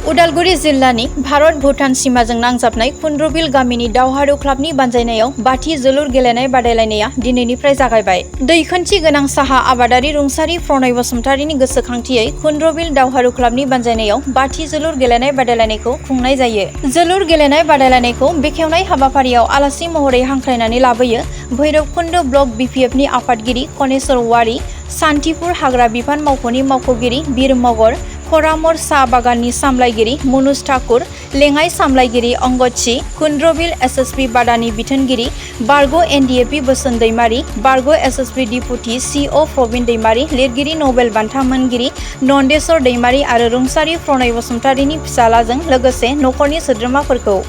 उदालगुरि जिल्लानि भारत भुटान सीमाजों नांजाबनाय कुन्द्रबिल गामिनि दावहारु क्लाबनि बानजायनायाव बाथि जोलुर गेलेनाय बादायलायनाया दिनैनिफ्राय जागायबाय। दैखोनथि गोनां साहा आबादारि रुंसारि प्रणय बसुमतारिनि गोसोखांथियै कुन्द्रबिल दावहारु क्लाबनि बानजायनायाव बाथि जोलुर गेलेनाय बादायलायनायखौ खुंनाय जायो। जोलुर गेलेनाय बादायलायनायखौ बेखेवनाय हाबाफारियाव आलासि महरै हांख्रायनानै लाबोयो भैरबकुन्द ब्लक बिपिएफनि आफादगिरि कनेश्वर औवारी, सान्तिपुर हाग्रा बिफान मावख'नि मावख'गिरि बीर मगर, खरामर साहा बागाननि सामलायगिरि मनुज ठाकुर, लेङाइ सामलायगिरि अंगदसि, कुन्द्रबिल एसएसपि बादानि बिथोनगिरि बारग' एनडिएपि बोसोन दैमारि, बारग' एसएसपि डिपुटि सिअ प्रबिन दैमारि, लिरगिरि नबेल बान्था मोनगिरि नन्देस्वर दैमारि आरो रुंसारि प्रणय बसुमतारिनि फिसालाजों लोगोसे नखरनि सोद्रोमाफोरखौ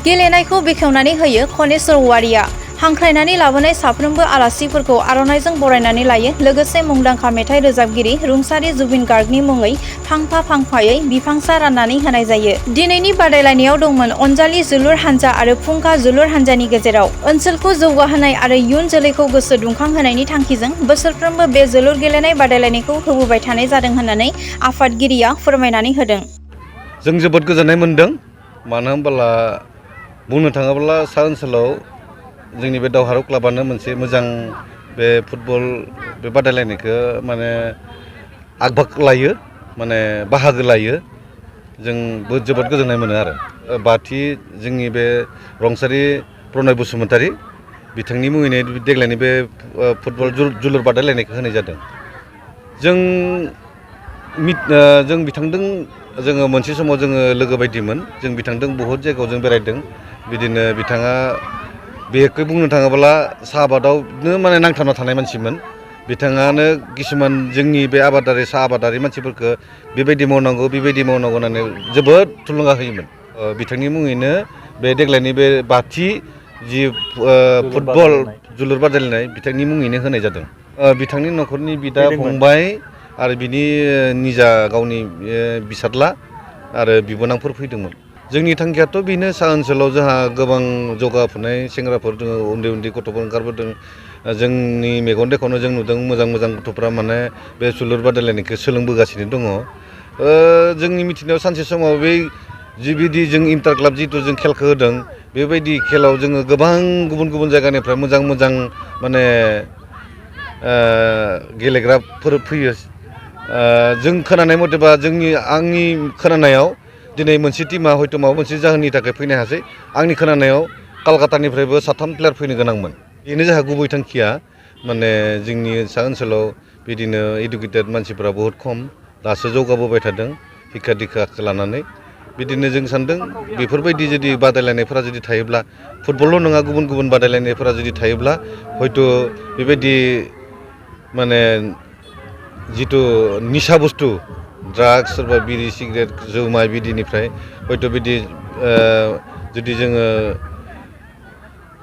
गेलेनायखौ बेखेवनानै होयो कनेश्वर औवारीया। हांख्रायनानै लाबोनाय साफ्रोमबो आलासिफोरखौ आर'नाइजों बरायनानै लायो। लोगोसे मुंदांखा मेथाइ रोजाबगिरि रुंसारि जुबिन गार्गनि मुङै फांफा फांफायै बिफांसा राननानै होनाय जायो। दिनैनि बादायलायनायाव दंमोन अनजालि जोलुर हानजा आरो फुंखा जोलुर हानजानि गेजेराव। ओनसोलखौ जौगाहोनाय आरो इयुन जोलैखौ गोसो दुंखांहोनायनि थांखिजों बोसोरफ्रोमबो बे जोलुर गेलेनाय बादायलायनायखौ होबोबाय थानाय जादों होननानै आफादगिरिया फोरमायनानै होदों। जों जोबोद गोजोननाय मोनदों। मानो होनब्ला बुंनो थाङोब्ला सा ओनसोलाव जोंनि बे दावहारु क्लाबानो मोनसे मोजां बे फुटबल बे बादायलायनायखौ माने आग लायो, माने बाहागो लायो। जों जोबोद गोजोननाय मोनो आरो बाथि जोंनि बे रुंसारि प्रणय बसुमतारी बिथांनि मुङैनो देग्लायनि बे फुटबल जोलुर बादायलायनायखौ होनाय जादों। जों बिथांजों जोङो मोनसे समाव जोङो लोगो बायदिमोन। जों बिथांजों बहुद जायगायाव जों बेरायदों। बिदिनो बिथाङा बेखौ बुंनो थाङोब्ला साहा आबादावनो माने नांथाबना थानाय मानसिमोन। बिथाङानो किसुमान जोंनि बे साहा आबादारि मानसिफोरखौ बेबायदि मावनांगौ होननानै जोबोद थुलुंगा होयोमोन। बिथांनि मुङैनो बे देग्लायनि बे बाथि जि फुटबल जोलुर बादायलायनाय बिथांनि मुङैनो होनाय जादों। बिथांनि न'खरनि बिदा फंबाय आरो बिनि निजा गावनि बिसादला आरो बिबोनांफोर फैदोंमोन। जोंनि थांखियाथ' बेनो सा ओनसोलाव जोंहा गोबां जौगाफुनाय सेंग्राफोर दङ, उन्दै उन्दै गथ'फोर ओंखारबोदों। जोंनि मेगन देखौनो जों नुदों मोजां गथ'फ्रा माने बे जोलुर बादायलायनायखौ सोलोंबोगासिनो दङ। जोंनि मिथिनायाव सानसे समाव बै जिबायदि जों इन्टार क्लाब जिथु जों खेलखौ होदों बेबायदि खेलाव जोङो गोबां गुबुन जायगानिफ्राय मोजां माने गेलेग्राफोर फैयो। जों खोनानाय मथेबा आंनि खोनानायाव दिनै मोनसे टिमा हयथ' माबा मोनसे जाहोननि थाखाय फैनो हायासै। आंनि खोनानायाव कलकातानिफ्रायबो 3 प्लेयार फैनो गोनांमोन। बेनो जोंहा गुबै थांखिया। माने जोंनि सा ओनसोलाव बिदिनो इडुकेटेड मानसिफोरा बहुद खम, दासो जौगाबोबाय थादों शिक्षा दीक्षाखौ लानानै। बिदिनो जों सानदों बेफोरबायदि जुदि बादायलायनायफोरा जुदि थायोब्ला, फुटबलल' नङा गुबुन बादायलायनायफोरा जुदि थायोब्ला हयथ' बेबायदि माने जिथु निसा बुस्थु ड्राग्स सोरबा बिरि सिगारेट जुमाय बिदिनिफ्राय हयथ' बिदि जुदि जोङो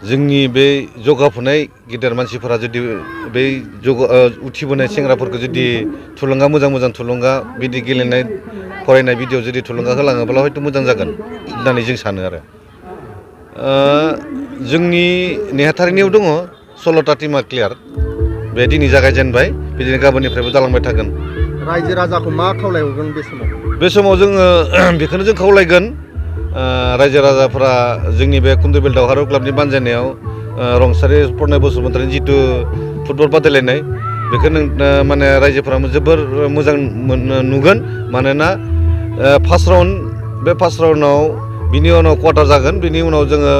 जोंनि बे जौगाफुनाय गेदेर मानसिफोरा जुदि बै उथिबोनाय सेंग्राफोरखौ जुदि थुलुंगा मोजां थुलुंगा बिदि गेलेनाय फरायनाय बिदियाव जुदि थुलुंगा होलाङोब्ला हयथ' मोजां जागोन होननानै जों सानो आरो। जोंनि नेहाथारिनियाव दङ 16टा टिमा क्लियार। बे दिनै जागायजेनबाय, बिदिनो गाबोननिफ्रायबो जालांबाय थागोन। रायजो राजाखौ मा खावलायहरगोन बे समाव? बे समाव जोङो बेखौनो जों खावलायगोन रायजो राजाफोरा जोंनि बे कुन्द्रबिल दावहारु क्लाबनि बानजायनायाव रुंसारि प्रणय बसुमतारिनि जिथु फुटबल बादायलायनाय बेखौ माने रायजोफोरा जोबोर मोजां नुगोन। मानोना फार्स्ट राउन्डआव बिनि उनाव क्वार्टार जागोन। बिनि उनाव जोङो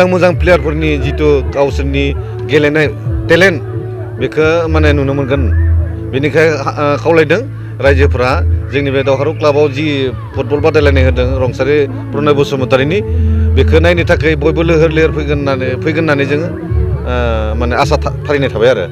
मोजां प्लेयारफोरनि जिथु गावसोरनि गेलेनाय टेलेन्ट बेखौ माने नुनो मोनगोन। बेनिखायनो खावलायदों रायजोफोरा जोंनि बे दावहारु क्लाबाव जि फुटबल बादायलायनाय होदों रुंसारि प्रणय बसुमतारिनि, बेखौ नायनो थाखाय बयबो लैहोर फैगोन होननानै जोङो माने आसा फारिनाय थाबाय आरो।